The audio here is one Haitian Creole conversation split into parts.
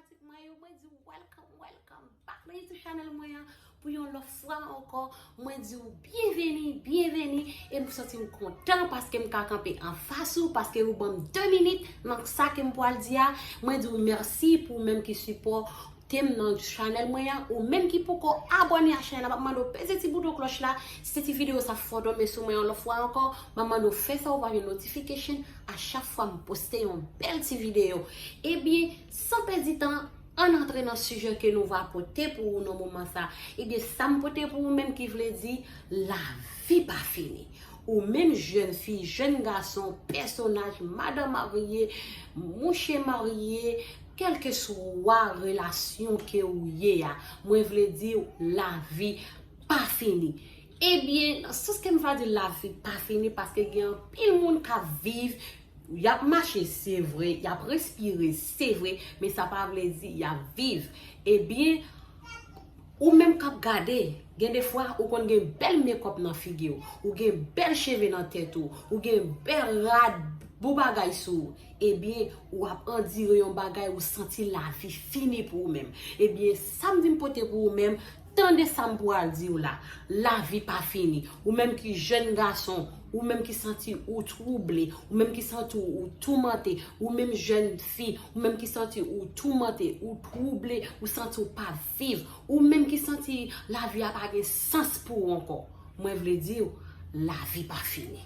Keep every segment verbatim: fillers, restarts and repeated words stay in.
Mwen yo, mwen di w welcome, welcome back nan YouTube channel mwen an. Pou yon lòt fwa ankò, mwen di w byenveni, byenveni. E m santi m kontan paske m ka kanpe anfas ou, paske ou ban m de minit nan sa ke m pral di a. Mwen di w mèsi pou ou menm ki sipòte m nan channel mwen an. Ou menm ki poko abòne a channel la, m ap mande w peze ti bouton klòch la. Si ti videyo sa fè w tonbe sou mwen yon lòt fwa ankò, m ap mande w fè sa ou pa jwenn notification a chak fwa m poste yon bèl ti videyo. Ebyen, san pèdi tan, ann antre nan sijè ke nou va pote pou ou nan moman sa. Ebyen, sa m pote pou ou menm ki vle di lavi pa fini. Ou menm jèn fi, jèn gason, pèsonaj, madan marye, mouche marye, kèlkeswa relasyon ke ou ye a, mwen vle di w lavi pa fini. Ebyen, nan sans ke m va di lavi pa fini, paske gen anpil moun k ap viv, y ap mache, se vre, y ap respire, se vre, men sa pa vle di y ap viv. Ebyen, ou menm k ap gade, gen de fwa ou konn gen bèl mekòp nan figi w, ou gen bèl cheve nan tèt ou, ou gen bèl rad, bon bagay sou ou. Ebyen, ou ap andire yon bagay, ou santi lavi fini pou ou menm. Ebyen, sa m vin pote pou ou menm, tande sa m pral di w la. Lavi pa fini. Ou menm ki jèn gason, ou menm ki santi ou twouble, ou menm ki santi ou toumante, ou menm jèn fi, ou menm ki santi ou toumante, ou twouble, ou santi ou pa viv, ou menm ki santi lavi a pa gen sans pou ou ankò. Mwen vle di w, lavi pa fini.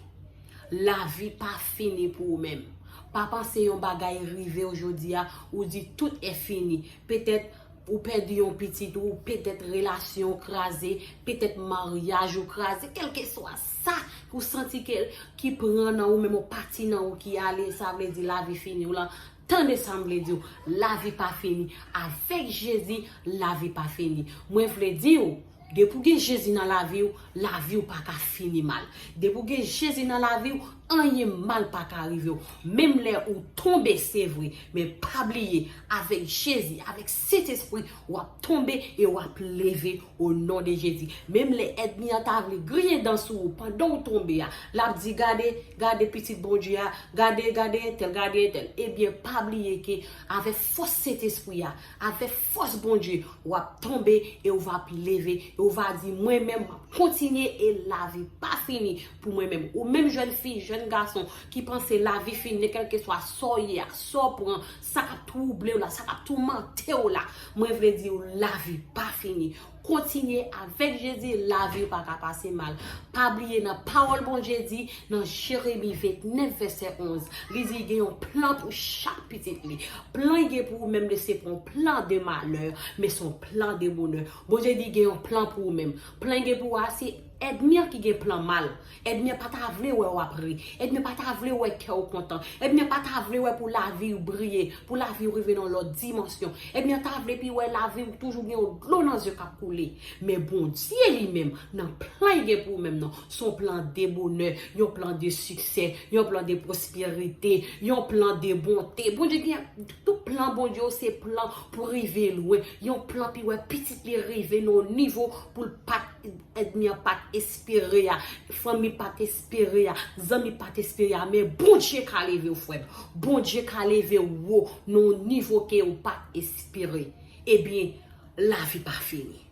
Lavi pa fini pou ou menm. Pa panse yon bagay rive w jodi a, ou di tout è fini. Petèt ou pèdi yon pitit ou, petèt relasyon w kraze, petèt maryaj ou kraze, kèlkeswa sa ou santi ke, ki pran nan ou menm, yon pati nan ou ki ale, sa vle di lavi fini w lan. Tande sa m vle di w, lavi pa fini. Avèk Jezi, lavi pa fini. Mwen vle di w, depi w gen Jezi nan lavi w, lavi w pa ka fini mal. Depi w gen Jezi nan lavi w, anyen mal pa ka rive w. Menm lè ou tonbe, se vre, men pa bliye, avèk Jezi, avèk Sentespri, w ap tonbe e w ap leve o non de Jezi. Menm lè ènmi an ta vle griyen dan sou ou pandan w tonbe a, l ap di, gade, gade pitit Bondye a, gade, gade entèl, gade entèl. Ebyen, pa bliye ke avèk fòs Sentespri a, avèk fòs Bondye, w ap tonbe e w va ap leve, e w va di, mwen menm, m ap kontinye e lavi pa fini pou mwen menm. Ou menm jèn fi, jèn gason ki panse lavi fini, kèlkeswa sa w ye a, sa w pran, sa k ap twouble w la, sa k ap toumante w la, mwen vle di w, lavi pa fini. Kontinye avèk Jezi, lavi w pa ka pase mal. Pa bliye nan pawòl Bondye di nan Jeremi vennèf vèsè onz, li di gen yon plan pou chak pitit li. Plan li gen pou ou menm, li se pa yon plan de malè, men se yon plan de bonè. Bondye di gen yon plan pou ou menm. Plan li gen pou ou a, se ènmi an ki gen plan mal. Ènmi an pa ta vle wè w ap ri. Ènmi an pa ta vle wè kè w kontan. Ènmi an pa ta vle wè pou lavi w briye, pou lavi w rive nan lòt dimansyon. Ènmi an ta vle pi wè lavi w toujou gen yon dlo nan zye k ap koule. Men Bondye li menm, nan plan li gen pou ou menm nan, se yon plan de bonè, yon plan de siksè, yon plan de pwosperite, yon plan de bonte. Bondye gen, tout plan Bondye yo se plan pou rive lwen. Yon plan pi wè pitit li rive nan yon nivo pou l pa t ènmi an pa t espere a, fanmi pa t espere a, zanmi pa t espere a, men Bondye ka leve w, frè m. Bondye ka leve w wo nan yon nivo ke ou pa t espere. Ebyen, lavi pa fini.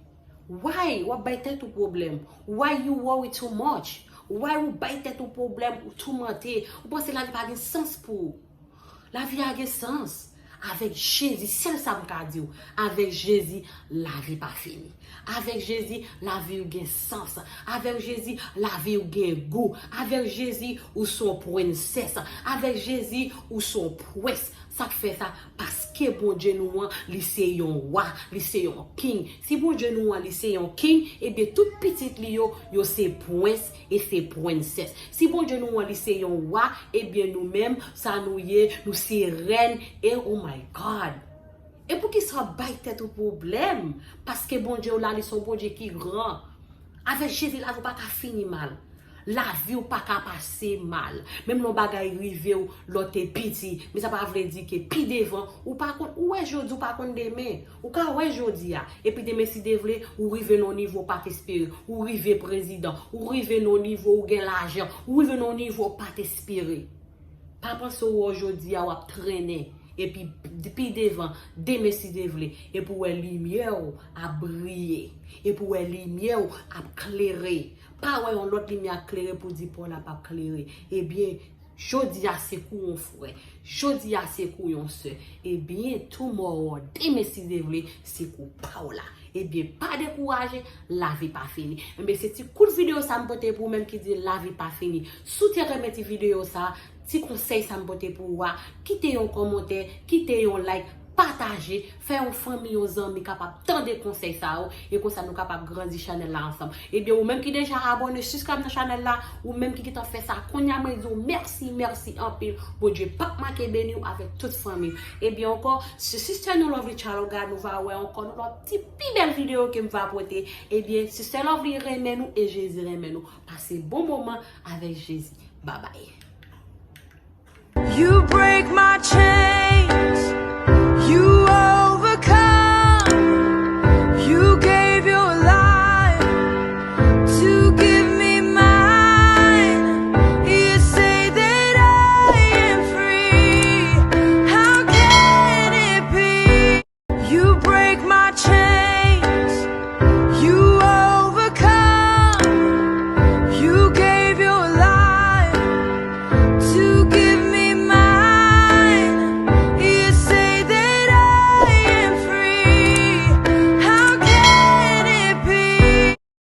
Why w ap bay tèt ou pwoblèm? Why you worry too much? Why ou bay tèt ou pwoblèm, ou toumante, ou panse lavi pa gen sans pou ou? Lavi a gen sans. Avèk Jezi, sèl sa m ka di w. Avèk Jezi, lavi pa fini. Avèk Jezi, lavi w gen sans. Avèk Jezi, lavi w gen gou. Avèk Jezi, ou se yon prensès. Avèk Jezi, ou se yon prens. Sa k fè sa? Paske Bondye nou an, li se yon wa, li se yon king. Si Bondye nou an, li se yon king, ebyen, tout pitit li yo, yo se prens e se prensès. Si Bondye nou an, li se yon wa, ebyen, nou menm, sa nou ye, nou se rèn. E, oh my God! E poukisa w ap bay tèt ou pwoblèm? Paske Bondye w la, li se yon Bondye ki gran. Avèk Jezi, lavi w pa ka fini mal. Lavi w pa ka pase mal. Menm lè yon bagay rive w lè w te piti, men sa pa vle di ke pi devan, ou pa konn, ou wè jodi, ou pa konn demen. Ou ka wè jodi a, epi demen, si Dye vle, ou rive nan yon nivo w pa t espere. Ou rive prezidan, ou rive nan yon nivo ou gen lajan, ou rive nan yon nivo w pa t espere. Pa panse w wè w jodi a w ap trennen. Epi pi devan, demen si Dye vle, epi w wè limyè w ap briye, epi w wè limyè w ap klere. Pa wè yon lòt limyè ap klere pou di pa w la p ap klere. Ebyen, jodi a se kou yon frè, jodi a se kou yon sè. Ebyen, tomorrow, demen si Dye vle, se kou pa w la. Ebyen, pa dekouraje, lavi pa fini. Ebyen, se ti kout videyo sa m pote pou ou menm ki di lavi pa fini. Si w te renmen ti videyo sa, ti konsèy sa m pote pou ou a, kite yon kòmantè, kite yon like, pataje, fè yon fanmi, yon zanmi kapab tande konsèy sa yo, e konsa nou kapab grandi chanèl la ansanm. Ebyen, ou menm ki deja abòne, subscribe nan chanèl la, ou menm ki gentan fè sa, kounye a mwen di w mèsi, mèsi anpil. Bondye p ap manke beni w avèk tout fanmi w. Ebyen ankò, se Sister Nou Lovely Chaloga, nou va wè ankò nan lòt ti pi bèl videyo ke m va pote. Ebyen, Sister Lovely renmen nou e Jezi renmen nou. Pase bon moman avèk Jezi. Babay. You break my chain.